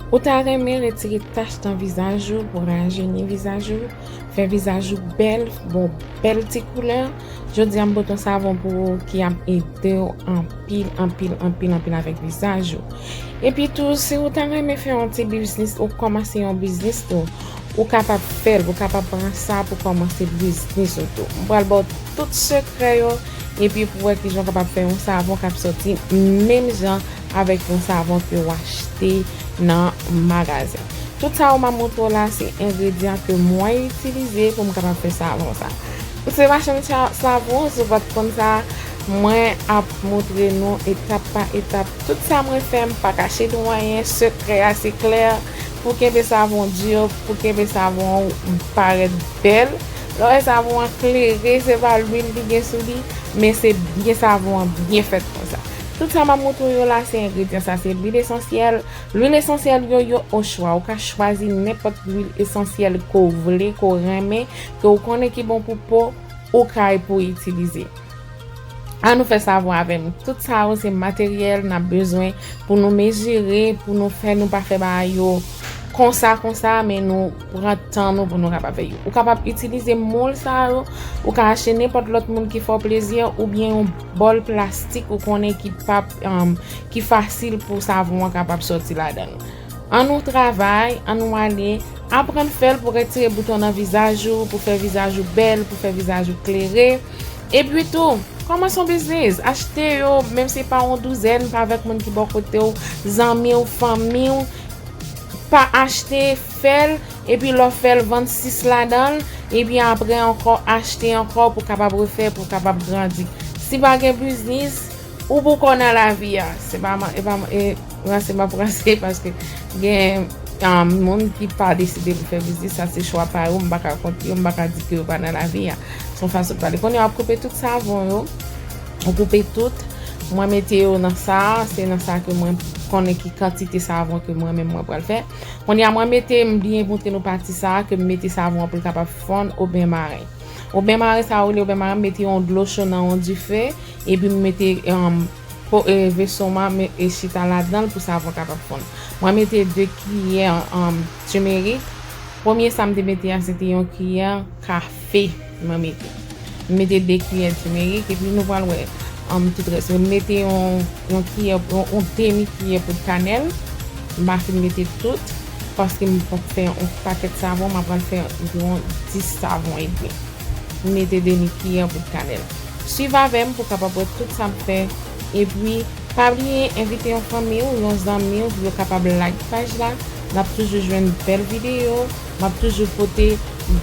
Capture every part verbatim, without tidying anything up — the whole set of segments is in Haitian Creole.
Ou ta renmen retire tach nan vizaj ou, pou rajeni vizaj ou, fè vizaj ou bèl, bon, bèl ti koulè? Jodi a m pote yon savon pou ou ki ap ede w anpil, anpil, anpil, anpil avèk vizaj ou. Epi tou, si ou ta renmen fè yon ti biznis ou kòmanse yon biznis tou, ou kapab fè l, ou kapab pran sa pou kòmanse biznis ou tou. M pral ba w tout sekrè yo, epi pou wè kijan w kapab fè yon savon k ap sòti menm jan avèk yon savon ke w achte nan magazen. Tout sa yo m ap montre w la, se engredyan ke mwen itilize pou m kapab fè savon sa. Se machann savon, si w pa t konn sa, mwen ap montre nou etap pa etap. Tout sa mwen fè, m pa kache nou anyen, sekrè a se klè. Pou kenbe savon di, pou kenbe savon ou parèt bèl. Lè w wè savon an klere, se pa lwil li gen sou li, men se byen savon an byen fèt konsa. Tout sa m ap montre w yo la, se engredyan sa, se lwil esansyèl. Lwil esansyèl yo, yo o chwa. Ou ka chwazi nenpòt lwil esansyèl ke w vle, ke w renmen, ke w konnen ki bon pou po, ou kay pou itilize. An nou fè savon avè m. Tout sa yo se materyèl n ap bezwen pou nou mezire, pou nou fè, nou pa fè bagay yo konsa, konsa, men nou pran tan nou pou nou kapab fè yo. Ou kapab itilize moul sa yo, ou ka achte nenpòt lòt moul ki fè w plezi, oubyen yon bòl plastik ou konnen ki p ap, um, ki fasil pou savon an kapab sòti ladan l. An nou travay, an nou ale, aprann fè l pou retire bouton nan vizaj ou, pou fè vizaj ou bèl, pou fè vizaj ou klere. Epi tou, kòmanse yon biznis, achte yo, menm si se pa yon douzèn, pa avèk moun ki bò kote w, zanmi w, fanmi w, pa achte, fè l, epi lè w fè l, vann sis ladan l, epi apre ankò, achte ankò pou kapab refè, pou kapab grandi. Si pa gen biznis, ou poko nan lavi a. Se pa, e pa, e, ranse m ap ranse paske gen, um, moun ki pa deside pou fè biznis, sa se chwa pa yo, m pa ka kont yo, m pa ka di ke yo pa nan lavi a. Se yon fason de pale. Kounye a w ap koupe tout savon yo, ou koupe tout, mwen mete yo nan sa, se nan sa ke mwen konnen ki kantite savon ke mwen menm mwen pral fè. Kounye a mwen mete, m byen montre nou pati sa, ke m mete savon an pou l kapab fonn o ben maren. O ben maren sa yo rele o ben maren, m mete yon dlo cho nan yon dife, epi m mete, um, po, e, veso m an, e chita ladan l pou savon kapab fonn. Mwen mete de kiyè, um, timerik. Premye sa m te mete a, se te yon kiyè kafe mwen mete. M mete de kiyè timerik, epi nou pral wè, um, tout rès. M mete yon, yon kiyè, yon, yon demi kiyè poud kanèl. M pa fin mete tout, paske m pap fè yon pakèt savon, m ap pral fè enviwon dis savon edmi. M mete demi kiyè poud kanèl. Swiv avè m pou w kapab wè tout sa m fè. Epi, pa bliye envite yon fanmi w, yon zanmi w, pou yo kapab like paj la. N ap toujou jwenn bèl videyo. M ap toujou pote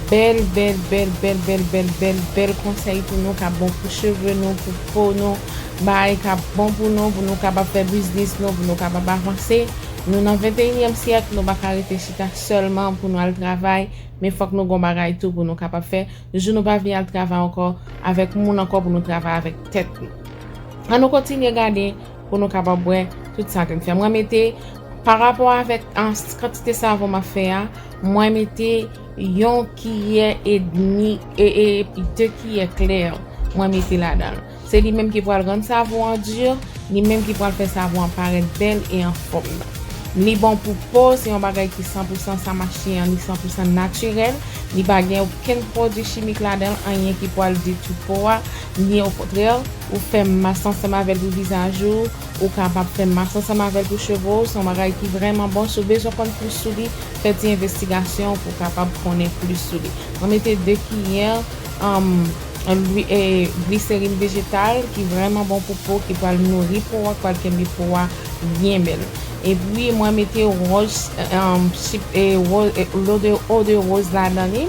bèl, bèl, bèl, bèl, bèl, bèl, bèl, bèl konsèy pou nou, k ap bon pou cheve nou, pou po nou, bagay k ap bon pou nou, pou nou kapab fè biznis nou, pou nou kapab avanse. Nou nan venteyinyèm syèk, nou pa ka rete chita sèlman pou nou al travay, men fòk nou gon bagay tou pou nou kapab fè. Jou nou pa vle al travay ankò avèk moun ankò pou nou travay avèk tèt nou. An nou kontinye gade pou nou kapab wè tout sa ke m fè. Mwen mete, pa rapò avèk, an, kantite savon m ap fè a, mwen mete yon kiyè edmi, e, e, epi de kiyè klè, mwen mete ladan l. Se li menm ki pral rann savon an di, li menm ki pral fè savon an parèt bèl e anfòm nan. Li bon pou po, se yon bagay ki san pou san, sa m achte an, li san pou san natirèl. Li pa gen okenn pwodui chimik ladan l, anyen ki pral detwi po a. Li okontrè, ou fè mas ansanm avè l pou vizaj ou, ou kapab fè mas ansanm avè l pou cheve w. Se yon bagay ki vrèman bon. Si w bezwen konn plis sou li, fè ti envestigasyon pou w kapab konnen plis sou li. Mwen mete de kiyè, um, lwi-, e, gliserin vejetal ki vrèman bon pou po, ki pral nouri po a, ki pral kenbe po a byen bèl. Epi, mwen mete wòz, um, chip, e, wòz, e, lode, eau de rose ladan li.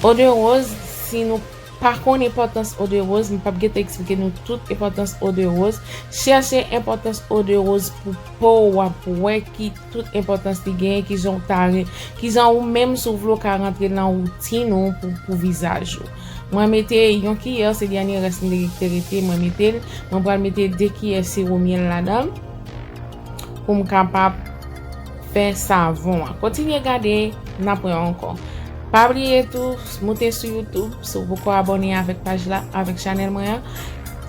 Eau de rose, si nou pa konn enpòtans eau de rose, m p ap gentan eksplike nou tout enpòtans eau de rose. Chèche enpòtans eau de rose pou po w, w ap wè ki tout enpòtans li genyen, kijan w ta re-, kijan ou menm si w vle w ka rantre nan woutin ou pou, pou vizaj ou. Mwen mete yon kiyè, se dènye rès m te, te rete, mwen mete l. Mwen pral mete de kiyè siwo myèl ladan l pou m kapab fè savon an. Kontinye gade, n ap wè ankò. Pa bliye tou, moute sou YouTube, si w poko abòne avèk paj la, avèk chanèl mwen an.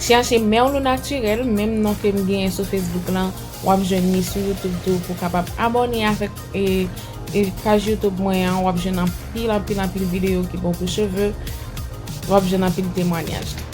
Chèche Merlou Naturel, menm non ke m genyen sou Facebook lan, W ap jwenn li sou YouTube tou pou w kapab abòne avèk, e, e, paj YouTube mwen an. W ap jwenn anpil, anpil, anpil videyo ki bon pou cheve. W ap jwenn anpil temwayaj tou.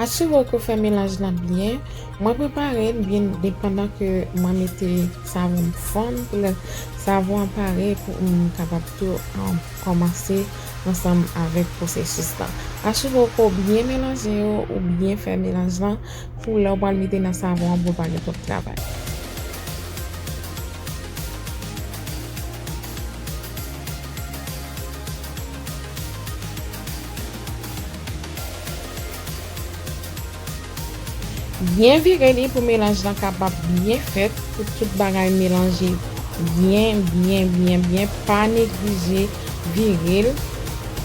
Asire w ke w fè melanj lan byen. Mwen prepare l byen depandan ke mwen mete savon m fonn. Pou lè savon an pare, pou m kapab tou, um, kòmanse ansanm avèk pwosesis lan. Asire w ke w byen melanje yo, ou byen fè melanj lan, pou lè w pral mete nan savon an pou w pa gen twòp travay. Byen vire li pou melanj lan kapab byen fèt, pou tout bagay melanje byen, byen, byen, byen. Pa neglije vire l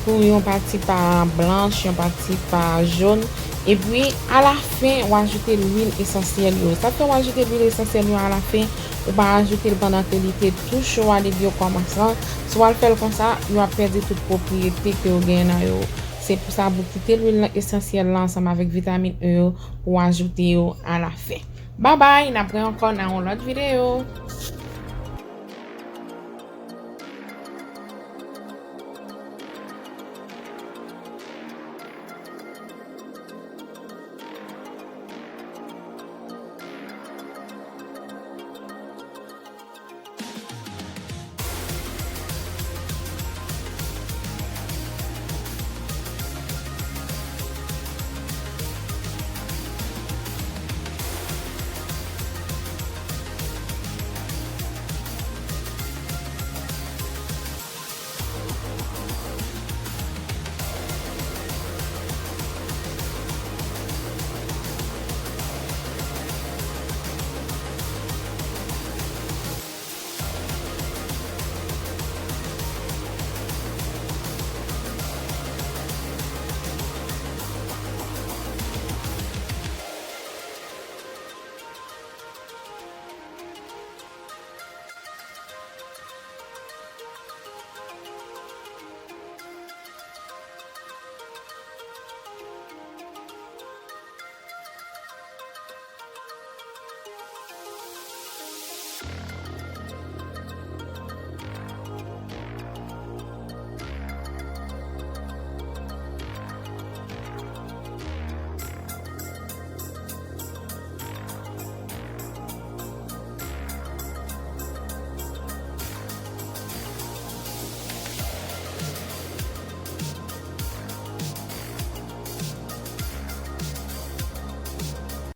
pou yon pati pa blanch, yon pati pa jòn. Epi, alafen, w ajoute lwil esansyèl yo. Sa fè w ajoute lwil esansyèl yo alafen, ou pa ajoute l pandan ke li te tou cho a depi okòmansman. Si w al fè l konsa, yo ap pèdi tout pwopriyete ke yo genyen nan yo. Se pou sa, pou kite lwil esansyèl la ansanm avèk vitamin E yo, pou w ajoute yo alafen. Babay, n ap wè ankò nan yon lòt videyo.